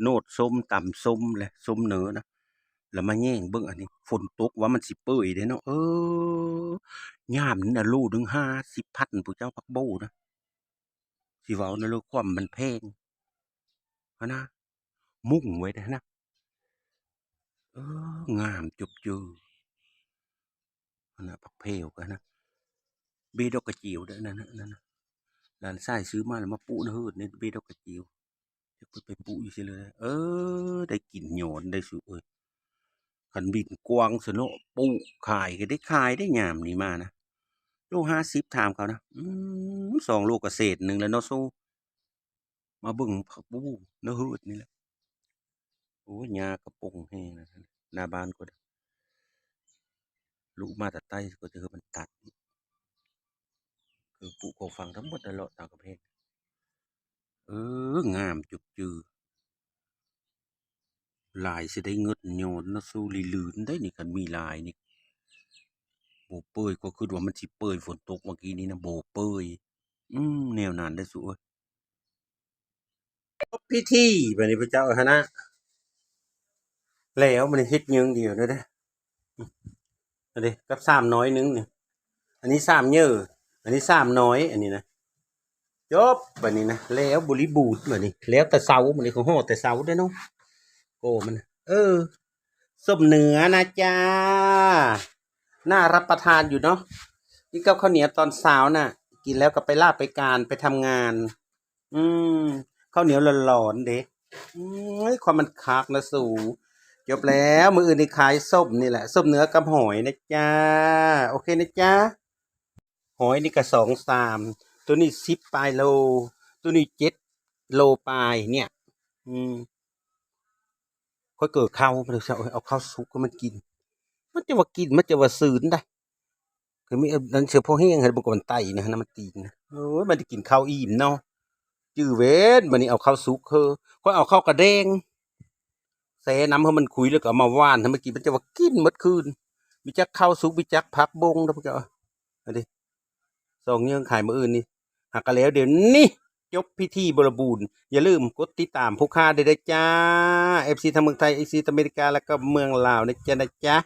ໂນດສົ້ມ ຕຳສົ້ມແຫຼະ ສົ້ມເໜີນະ ລະມາແຍງເບິ່ງອັນນີ້ ຝົນຕົກວ່າມັນຊິເປີຍເດ້ເນາະ. ເອີ ຍາມນີ້ນະ ໂລໜຶ່ງຫ້າສິບພັນ ຜູ້ເຈົ້າ ຜັກໂບນະ ຊິເວົ້ານະ ເລື່ອງຄວາມມັນແພງຫັ້ນນະ ມຸງໄວ້ເດ້ນະ. ເອີ ງາມຈົບເຈີ ຫັ້ນນະ ຜັກແພວກໍຫັ້ນນະ ເບດອກກະຈຽວເດ້ ນັ້ນນະ ນັ້ນນະ ຫຼານຊາຍຊື້ມາແລ້ວມາປູໃນເຮືອນນີ້ ເບດອກກະຈຽວ ຈັກເພິ່ນໄປປູຢູ່ໃສເລີຍ. ເອີ ໄດ້ກິນຍ້ອນໄດ້ສຸເອີຍ ຄັນບິນກວ້າງຊະເນາະ ປູຂາຍກໍໄດ້ຂາຍໄດ້ຍາມນີ້ມານະ ໂລຫ້າສິບ ຖາມເຂົານະ ອືມ ສອງໂລກໍເສດໜຶ່ງແລ້ວເນາະສູ. ມາເບິ່ງຜັກບູໃນເຮືອນນີ້ແຫຼະ. ໂອ້ຍ ຫຍ້າກະປົງແຮງນະ ໜ້າບ້ານກໍໄດ້ ລຸມາແຕ່ໃຕ້ກໍຈະເຮັດມັນຕັດ ຄືປູກອງຟາງທັງໝົດນັ້ນເລາະຕາມກຳແພງ. ເອີ ງາມຈຸບຈື່ ຫຼາຍຊິໄດ້ເງິນຍ້ອນນະ ຊູລີລື່ນໄດ໋ນີ້ ຄັນມີຫຼາຍນີ້ ບໍ່ເປີຍ ຂ້ອຍຄິດວ່າມັນຊິເປີຍ ຝົນຕົກເມື່ອກີ້ນີ້ນະ ບໍ່ເປີຍ. ອືມ ແນວນັ້ນເດ້ສູເອີຍ. ຈົບພິທີບາດນີ້ພະເຈົ້າເອີຍຫັ້ນນະ ແລ້ວບາດນີ້ເຮັດເຍີງດຽວເດີ ອັນນີ້ກັບສາມນ້ອຍໜຶ່ງນີ້ ອັນນີ້ສາມເຍີ ອັນນີ້ສາມນ້ອຍ ອັນນີ້ນະ ຈົບບາດນີ້ນະ ແລ້ວບໍລິບູດບາດນີ້ ແລ້ວແຕ່ເຊົ້າ ບາດນີ້ກໍຫໍ່ແຕ່ເຊົ້າເດ້ເນາະ ໂກມັນ ເອີ ສົ້ມເໜືອນະຈ້າ ໜ້າຮັບປະທານຢູ່ເນາະ ກິນກັບເຂົ້າໜຽວຕອນເຊົ້ານະ ກິນແລ້ວກໍໄປລາໄປການ ໄປທຳງານ. ອືມ ເຂົ້າໜຽວຮ້ອນໆເດ້ ອືມ ຄວາມມັນຄັກນະສູ. ຈົບແລ້ວ ມື້ອື່ນນີ້ຂາຍສົ້ມນີ້ແຫຼະ ສົ້ມເໜືອກັບຫອຍນະຈ້າ ໂອເຄນະຈ້າ. ຫອຍນີ້ກໍສອງສາມ ໂຕນີ້ສິບປາຍໂລ ໂຕນີ້ເຈັດໂລປາຍເນຍ ອືມ. ຂ້ອຍເກີເຂົ້າ ເອົາເຂົ້າສຸກໃຫ້ມັນກິນ ມັນຈະວ່າກິນ ມັນຈະວ່າຊືນໄດ໋ ຄືມີອັນນັ້ນເສືອພໍແຫ້ງໃຫ້ບໍ່ກໍມັນໄຕນະ ນ້ຳມັນຕີນນະ. ໂອ້ຍ ມັນໄດ້ກິນເຂົ້າອີ່ມເນາະ ຈື່ເວັນ ບັດນີ້ເອົາເຂົ້າສຸກເຮີ ຂ້ອຍເອົາເຂົ້າກະແດງແຊ່ນ້ຳໃຫ້ມັນຂຸຍ ແລ້ວກໍເອົາມາຫວ່ານໃຫ້ມັນກິນ ມັນຈະວ່າກິນໝົດຄືນ ມີຈັກເຂົ້າສຸກ ມີຈັກຜັກບົງເດີ້ພວກເຈົ້າ. ອັນນີ້ສອງເຍີງຂາຍມື້ອື່ນນີ້ ຫາກະແລ້ວດຽວນີ້ ຈົບພິທີບໍລະບູນ. ຢ່າລືມກົດຕິດຕາມຜູ້ຄ້າໄດ້ເດີຈ້າ ເອັຟຊີ ທັງເມືອງໄທ ເອັຟຊີ ອາເມລິກາ ແລ້ວກໍເມືອງລາວນະຈ໊ະ ນະຈ໊ະ.